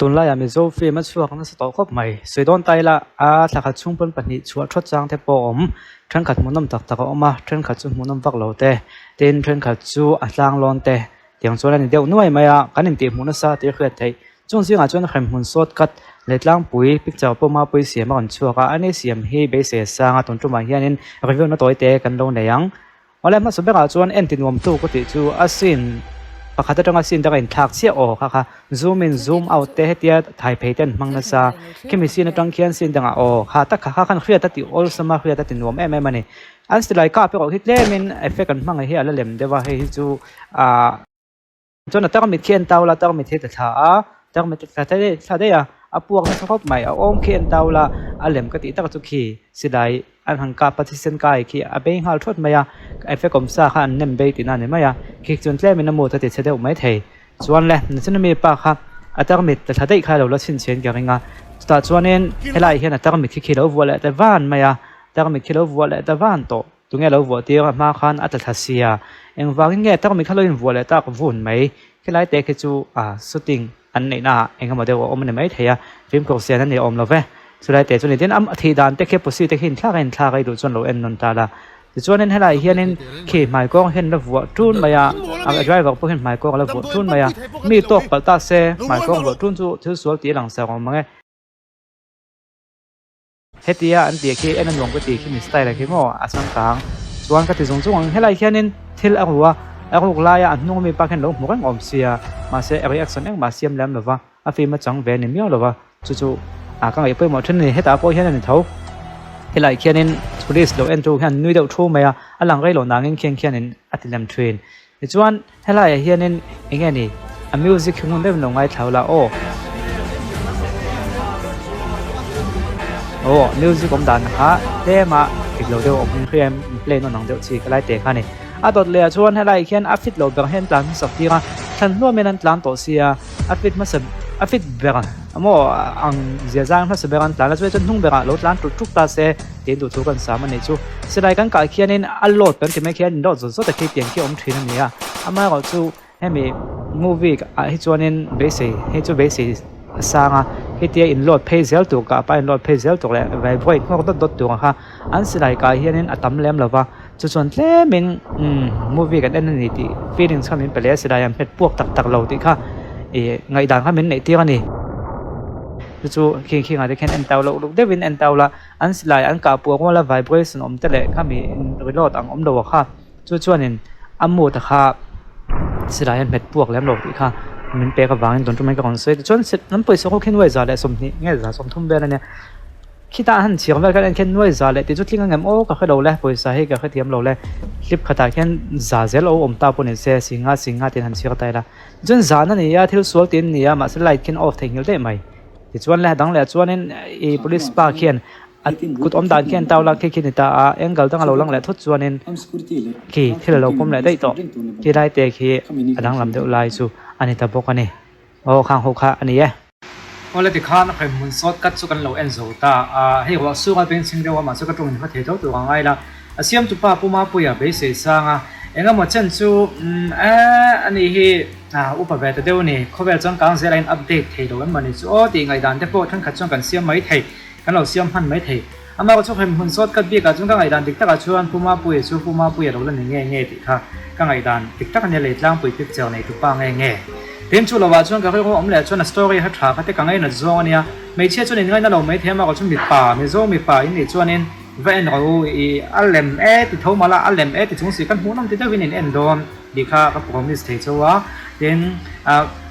Tunlaiah Mizo film a chhuak nasa tawh khawp mai. Sawi dawn ta ila a thla khat chhung pawn pahnih chhuah thawt chang te pawh a awm. Thenkhat hmuhnawm tak tak a awm a, thenkhat chu hmuhnawm vak lo te, tin thenkhat chu a tlang lawn te tiang chuan a ni deuh nuai mai a, kan intihhmuh nasa tih a hriat theih. Chung zingah chuan hremhmun sawt kat leh tlangpui picture pawh mapui siam a rawn chhuak a, ani siam hi beisei a sang a, tun tumah hianin review na tawi te kan lo nei ang. Awle hmasa berah chuan en ti nuam tu ka tih chu a scene pakhat atanga scene danga inthlak chiah aw kha kha zoom in zoom out te hetia thai phei te an hmang nasa khimi scene atang khian scene dangah aw kha tak kha kha khan hriat a ti awlsam a hriat a ti nuam em em a ni. An silai kap erawh hi tlemin effect an hmang hi a la lem deuh a hei hi chu ah. Chuan a tarmit khi en tau la, tarmit hi ta thla a, tarmit a thla daih thla daih a, a puak nasa khawp mai, a awm khi en tau la, a lem ka tih tak chu khi silai an han kap a thisen kai khi a bei nghal thawt mai a, effect awm sa kha an nem bei tihna a ni mai a, khi chuan tlemin a mut a ti chhe deuh mai thei. Chuan le nichina mi pa kha a tarmit ta thla daih kha a lo la chhinchhian ka ring a, chutah chuanin helaiah hian a tarmit khi khi a lo vuah leh ta van mai a, tarmit khi a lo vuah leh ta van tawh. Tunge lo vuah tir a hma khan a tla thla sia. Engvangin nge tarmit kha lo invuah leh tak vun mai. Khilai te khi chu a shooting an neih naah eng emaw deuh a awm a ni maithei a, fimkhur sian a ni awm lo ve. Chulai te chu ni tin a thih dan te khi pussy te khi inthlak a inthlak a i duh chuan lo en nawn ta la. Tichuanin helaiah hianin khi hmaikawng hian la vuah tun mai a, a driver pawh hian hmaikawng a la vuah tun mai a. Mi tawk palh ta se hmaikawng vuah tun chu thil sual tih a lang sa awm ang e. Hetia an tih khi en a nuam ka tih khi mi style ah khi maw a changkang chuan ka ti zung zung ang. Helai hianin thil a ru a, a ruk laia a hnung ami pa khian lo hmu reng awm sia, mahse a reaction engmah a siam lem lova, a film a chang ve a ni miau lova, chu chu a ka ngaih pawimawh thin a ni. Hetah pawh hian a ni tho, helai khianin police lo en tu hian nui deuh thu mai a, a lang rei lo nangin khian khianin a ti lem thin. Tichuan helaiah hianin eng nge ni a music hi ngun deuhin lo ngaithla ula aw. Aw music awm dan kha tlem a dik lo deuh a awm in hria em play nawn ang deuh chi ka lai te kha a ni. A dawt leh ah chuan helaiah khian a fit lo ber hian tlan hmasak tir a, thlan hluam hian an tlan tawh sia a fit hmasa a fit ber maw ang zia zang hmasa ber an tlan a chuan hnung berah lo tlan ṭuk ṭuk ta se. Tin duh thu kan sam a nih chu. Silai kan kah khianin a load kan ti mai khian load zawt zawt a khi tiang khi a awm thin a ni a. Amaherawhchu hemi movie ah hi chuanin beisei hei chu beisei a sang a, hetia in load phei zel tur kah pah in load phei zel tur leh vibrate nghawk dawt dawt tur ang kha an silai kah hianin a tam lem lo va. Chu chuan tlemin umm movie kan en a ni tih feelings kha min pe leh a, silai an hmet puak tak tak lo tih kha ih ngaihdan kha min neih tir a ni. Chu chu khing khingah te khian en tau loh luk deuhin en tau la. An silai an kah puak rual a vibration awm te leh khami reload ang awm lo a kha chu chuanin a mood a kha silai a hmet puak lem lo tih kha min pek avangin tun tum ka rawn sawi tichuan an pawisa ho khi nuai za leh 20 nge za 30 vel ania khitah han chhiar vel khan en khian nuai za leh tih chu tling ang em aw ka hre lo le pawisa hi ka hrethiam lo le hlip khatah khian za zel a awm ta pawh ni se singa singa tiin han chhiar ta ila tichuan zan a ni a thil sual tih an ni a mahse light khian off theihnghilh daih mai. Tichuan le dang leh chuanin ih police pa khian a kut awm dan khian tau lak khi khi a ni ta a angle dang a lo lang leh thut chuanin khi thil a lo pawm leh daih tawh khi lai te khi a danglam deuh lai chu a ni ta bawk a ni aw khang ho kha a ni e. Awle tikhan hremhmun sawt kat chu kan lo en zo ta a hei ruah sung a beng chhing deuh a mahse ka tawng in hma thei tho tur a ngai la. A siamtu pa Pu Mapuia beisei sang a, eng emaw chen chu umm eh a nih hi ah upa ve ta deuh a ni, khawvel changkang zel a in update thei lo em mawni chu aw tih ngaihdan te pawh thenkhat chuan kan siam mai thei, kan lo siam hman mai thei. Amah chu hremhmun sawt kat bikah chuan ka ngaihdan dik takah chuan Pu Mapuia chu Pu Mapuia lo la ni nge nge tih kha ka ngaihdan dik tak a nia Leitlangpui picture nei tupa nge nge. Tin chu lovah chuan ka rilru awm leh chuan a story kha tha kha te ka ngainat zawng a nia, hmeichhia chuan in ngaina lo mai thei amah chu mipa, Mizo mipa in nih chuanin, Va en rawh u, i a lem e ti tho mah la, a lem e ti chung si kan hmuh nawm ti deuhin in en dawn tih kha ka promise thei chauh a, tin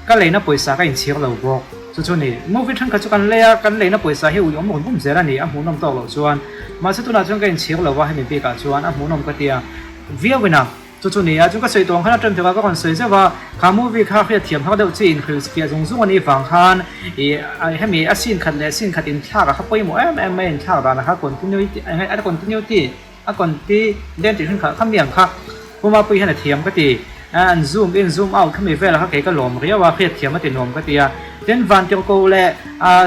ka leina pawisa ka inchhir lo bawk, chu chu ni. Movie thenkhat chu kan lei a, kan leina pawisa hi ui awm rawn vum zel a ni, a hmuhnawm tawk loh chuan. Mahse tunah chuan ka inchhir lo va, hemi bikah chuan a hmuhnawm ka tia viauin a. Chu chu nia, chu ka sawi tawng khan a ṭan ṭeuh a, ka rawn sawi zeuh a, kha movie kha hriat thiam har deuh chi inhrilh fiah zung zung a nih vang khan ih hemi a scene khat leh scene khat inthlak a kha pawimawh em em mai a inthlak dan a kha continuity a continuity a conti den tih hrin kha kha mi ang kha Pu Mapuii hian a thiam ka ti an zoom in zoom out khami vel a kha kei ka lawm riau a hriat thiam a ti nuam ka ti a tin Vantirhkoh leh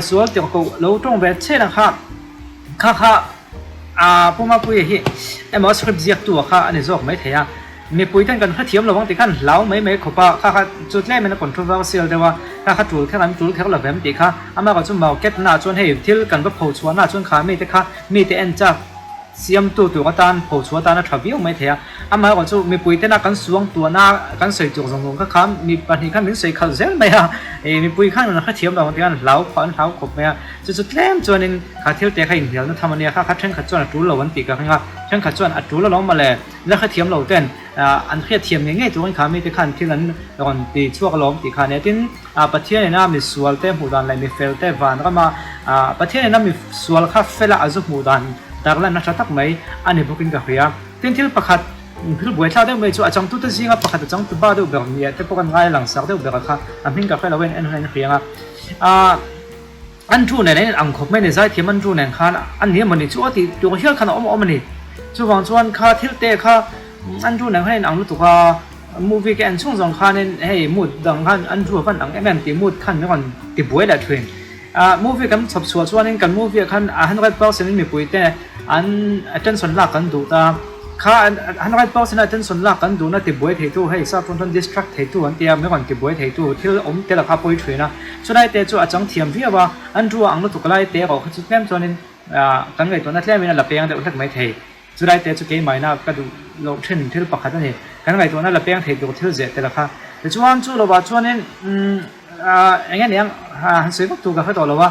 sual tirhkoh lo ṭawng ve chhen ang kha kha kha Pu Mapuii hi emaw script ziaktu a kha a ni zawk maithei a. Mipui ten kan hrethiam lo ang tih khan hlau mai mai khawp a, kha kha chu tlem in a controversial deuh a, kha kha tul kher an tul kher lo vem tih kha amaherawh chu market na ah chuan hei thil kan va pho chhuah na ah chuan kha mite kha mite en chak siamtu tur atan pho chhuah atan a tha viau mai thei a, amaherawh chu mipui tena kan suang tuahna kan sawi tur zawng zawng kha kha mi pahnih khan min sawi khalh zel mai a, ih mipui khan an hrethiam lo ang tih khan hlau khawp an hlau khawp mai a, chu chu tlem chuanin kha thil te kha inhnialna tham a nia, kha kha thenkhat chuan a tul lo an tih ka ring a, thenkhat chuan a tul alawm mawle. La hrethiam lo ten an hriatthiam ngei ngei turin kha mite khan thil an rawn ti chhuak alawm tih kha a nia. Tin, Pathian ina misual te hmuh dan leh mifel te van rama Pathian ina misual kha fela a zu hmuh dan tarlan a tha tak mai a ni bawkin ka hria. Tin, thil pakhat thil buaithlak deuh mai chu a changtute zinga pakhat a changtu ba deuh ber nia te pawh kan ngai langsar deuh ber a kha a hming ka hre lo a in en hun a in hria ang a. Andrew nen an inang khawp mai a ni, zaithiam Andrew nen khan a ni emaw ni chu aw tih tur hial khan a awm awm a ni. Chuvang chuan kha thil te kha Andrew nen khan a inang lutuk a, movie ka en chhung zawng khanin hei mood dang khan Andrew a van ang em em tih mood khan min rawn ti buai leh thin. Ah movie kan chhawp chhuah chuanin kan movie ah khan a 100% in mipui te an attention lak kan duh ta. Kha 100% a attention lak kan duhna ti buai theitu hei sap chuan distract theitu an tia min rawn ti buai theitu thil awm tel a kha pawi thin a. Chulai te chu a chang thiam viau a, Andrew a ang lutuk lai te erawh kha chu tlem chuanin kan ngaihtuahna tlemin a la peng deuh hlek mai thei. Chulai te chu keimahina ka duh loh thin thil pakhat a ni. Kan ngaihtuahna la peng thei tur thil zeh tel kha. Tichuan chu lovah chuanin eng nge niang han sawi vak tur ka hre tawh lo a,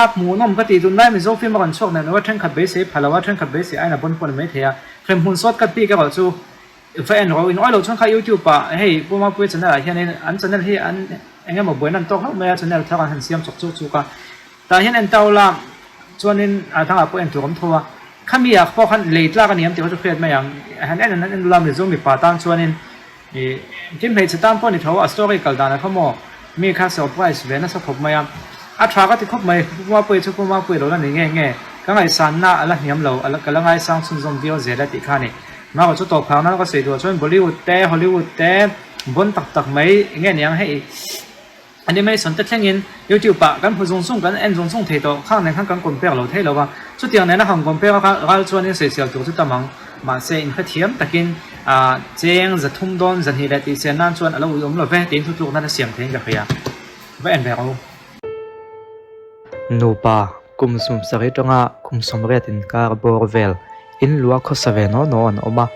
a hmuhnawm ka tih tunlai Mizo film a rawn chhuak neuh neuh a, thenkhat beisei pha lo a, thenkhat beisei aiin a bawn pawh a ni maithei a. Hremhmun sawt ka bik erawh chu Va en rawh, in oilo chuan kha youtube ah hei Pu Mapuia channel ah hianin an channel hi an eng emaw buaina an tawk hlauh mai a channel thar an han siam chawk chuk chuk a tah hian en ta ula chuanin a dangah pawh en tur awm tho a khami ah pawh khan lei tlak a ni ang tih kha chu hriat mai ang han en an en ula Mizo mipa tan chuanin ih tin hmeichhe tan pawh a ni tho a story kal dan ah kha maw mi kha surprise ve nasa khawp mai a a tha ka ti khawp mai Pu Mapuia chu Pu Mapuia lo la ni nge nge ka ngaihsanna a la hniam lo ka la ngaisang chhunzawm viau zel a tih kha a ni. Mah chu tawp phang nan ka sawi duh chuan Bollywood te Hollywood te bon tak tak mai nge niang hei animation te thlengin YouTube ah kan hmu zung zung kan en zung zung thei tawh khang nen khan kan compare lo thei lo va chutiang nena han compare a kha ral chuan in sawisel tur chu tam ang mahse in hrethiam takin ah cheng 300 dawn 200 leh tih sen nan chuan a lo ui awm lo ve tiin thutluk nan a siam theiin ka hria va en ve rawh u. Nupa kum 70 atanga kum 80 inkar bawr vel In luah khawsa ve naw naw an awm a,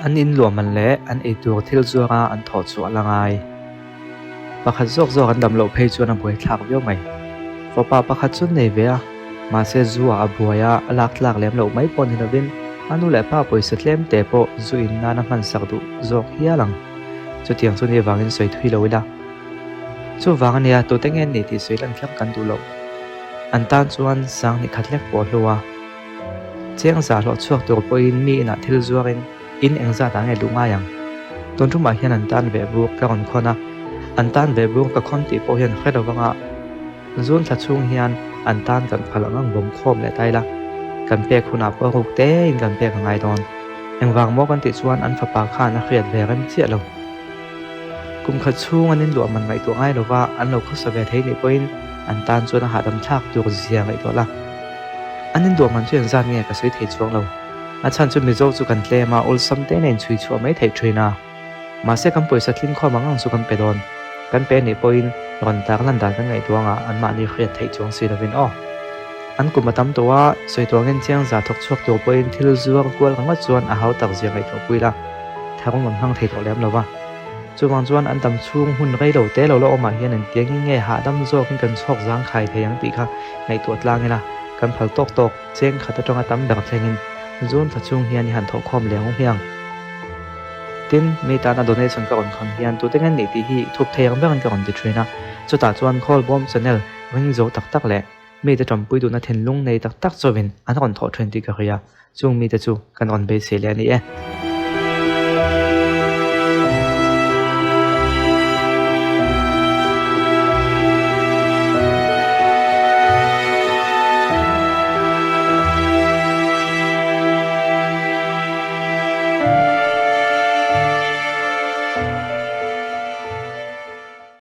an in luah man leh an eitur thil zuara an thawh chu a la ngai. Pakhat zawk zawk an dam loh phei chuan a buai thlak viau mai. Fapa pakhat chu nei ve a, mahse zu ah a buai a, a lak tlak lem loh mai pawh ni lovin a nu leh pa pawisa tlem te pawh zu in nan a hman sak duh zawk hial ang. Chutiang chu ni avangin sawi thui lo ila. Chuvang ania tute nge an nih tih sawi lan kher kan duh loh. An tan chuan sang ni khat lek pawh hlu a, cheng zah hlawh chhuak tur pawhin mi inah thil zuarin in engzat ah nge luh ngai ang? Tun tumah hian an tan veh bur ka rawn khawn a, an tan veh bur ka khawn tih pawh hian hre lo vanga zun thla chhung hian an tan kan phal ang ang bawm khawm leh ta ila, kan pek hunah pawh ruk tein kan pek a ngai dawn. Engvang maw kan tih chuan an fapa khan a hriat ve rem chiah lo. Kum khat chhung an inluah man ngaihtuah ngai lova an lo khawsa ve thei nih pawhin an tan chuan a hahdam thlak tur zia ngaihtuah la. An inluah man chu engzat nge ka sawi thei chuang lo. A chhan chu Mizo chu kan tlem a, awlsam te nen chhui chhuah mai theih thin a. Mahse kan pawisa tling khawm ang ang chu kan pe dawn. Kan pe nih pawhin rawn tar lan dan kan ngaihtuah anga anmahni hriat theih chuang si lovin aw. An kum a tam tawh a, sawi tuangin chiang za thawk chhuak tur pawhin thil zuar kual ringawt chuan a hau tak zia ngaihtuah pui la. Tharum an hmang thei tawh lem lo va. Chuvang chuan an dam chhung hun rei lo te lo la awmah hian engtiangin nge hahdam zawkin kan chhawk zangkhai thei ang tih kha ngaihtuah tlang ila, kan phal tawk tawk cheng khat atanga tam ber thlengin zun thla chhung hian i han thawhkhawm leh ang hmiang. Tin, mi tana donation ka rawn khawn hian tute nge nih tih hi thup thei ang berin ka rawn ti thin a, chutah chuan Khawlbawm channel ring zo tak tak leh mite tanpui duhna thinlung nei tak tak chauhin an rawn thawh thin tih ka hria, chung mite chu kan rawn beisei leh a ni e.